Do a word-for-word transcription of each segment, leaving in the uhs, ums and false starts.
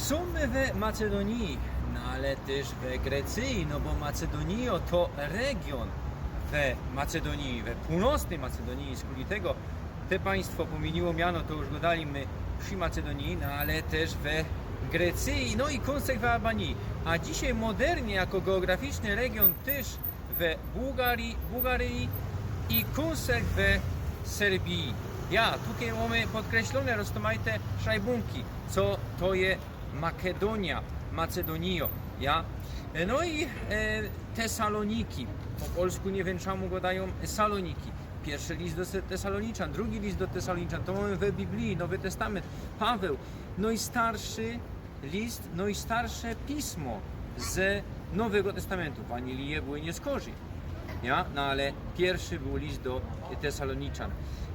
Sōm my we Macedōniji, no ale tyż we Grecyji, no bo Macedōnijŏ to regiōn we Macedōniji, we pōłnocnyj Macedōniji, skuli tego te państwo pomiyniło miano, to już godali my przi Macedōniji, no ale tyż we Grecyji, no i kōnsek we Albaniji. A dzisiej modernnie jako geograficzny regiōn tyż we Bułgarii, Bułgarii i kōnsek we Serbii. Ja, tukej mōmy podkreślōne roztōmajte szajbōnki, co to je Makedōnijŏ, Macedōnijŏ, ja. E, No i e, Tesaloniki. Po polsku niy wiym, czymu godajōm Saloniki. Piyrszy list do Se- Tesaloniczan, drugi list do Tesaloniczan, to mōmy we Bibliji, Nowy Testament, Paweł. Nojstarszy list, nojstarsze pismo ze Nowego Testamentu. Wanilije były niy skorzij. Ja? No ale piyrszy bōł list do Tesaloniczan.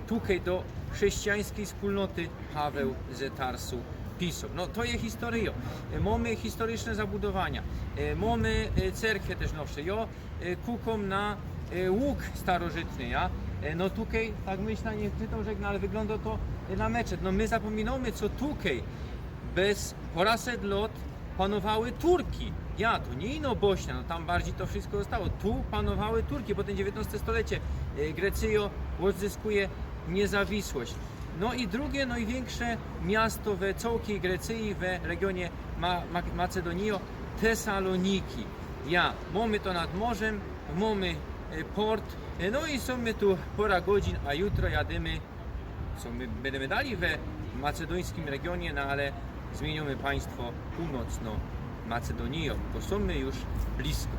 Tukej do chrześcijańskij wspōlnoty Paweł ze Tarsu pisoł. No to je historyjŏ. E, Mōmy historyjne zabudowania. E, Mōmy e, cerkwie tyż nowsze. Jo, e, kukōm na e, łuk starożytny, ja? E, No tukej, tak myśla, niy czytōm, że, no ale wyglōndŏ to e, na meczet. No my zapōminōmy, co tukej bez poraset lot panowały Turki. Ja, to niy ino Bośnia, no tam bardzij to wszystko ôstało. Tu panowały Turki, potym dziewiyntnŏste stolecie e, Grecyjŏ ôdzyskuje niyzawisłość. No i drugie nojwiynksze miasto we cołkij Grecyji, we regiōnie Ma- Ma- Macedōnijŏ, Tesaloniki. Ja, mōmy to nad morzym, mōmy e, port, e, no i sōm my tu pora godzin, a jutro jadymy, co my bydymy dalij we macedōńskim regiōnie, no ale zmiyniymy państwo, północno Macedōnijŏ, bo sōm my już blisko.